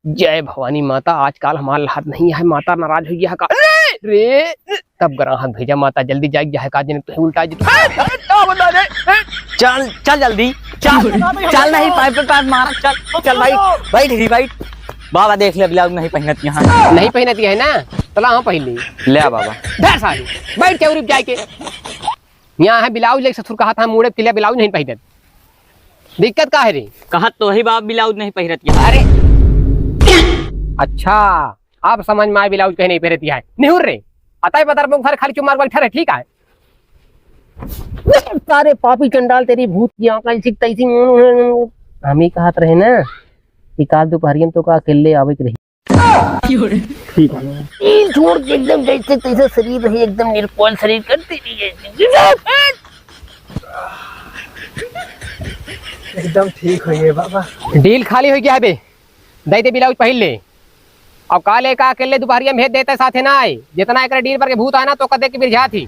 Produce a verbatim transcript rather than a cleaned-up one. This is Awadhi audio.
जय भवानी माता, आजकल हमार लात नहीं है, माता नाराज होइ गया है का? अरे रे, तब ग्राहक भेजा माता, जल्दी जाइक जाए का, जने तुहे उल्टा जी। चल, चल जल्दी, चल, चल नहीं पाए पे पैर मारा, चल, चल भाई, बैठ री, बैठ। बाबा देख ले, ब्लाउज नहीं पहिनत यहाँ। नहीं पहिनत है ना, चला हम पहिन ली। ले आ बाबा। धर सारी, बैठ के उरिप जाए के। यहाँ है ब्लाउज लेके ससुर कहा था, मुड़े के लिए ब्लाउज नहीं पहिनत। दिक्कत का है रे? कहत तो वही बाप ब्लाउज नहीं पहिरत है। अरे, अच्छा, अब समझ में आए ब्लाउज कहीं नहीं पहिरत है। निहुर रे, अतः बदर मुख भर खाली चुप मार बैठा रहे, ठीक है? सारे पापी चंडाल तेरी भूत की आंख ऐसी तैसी। हम ही कहत रहे ना कि काल दोपहरियन तो का अकेले आवे के रही। ठीक है। ई छोड़ के एकदम जैसे तैसे शरीर रही, एकदम निर्बल शरीर करती रही है। एकदम ठीक हो गए बाबा। डील खाली हो गया है बे। दे दे ब्लाउज पहिर ले। अब काले का अकेले दोपहरिया में भेज देते साथे ना आए। जितना एकरे डील पर के भूत आए ना तो कदे के बिरझा थी।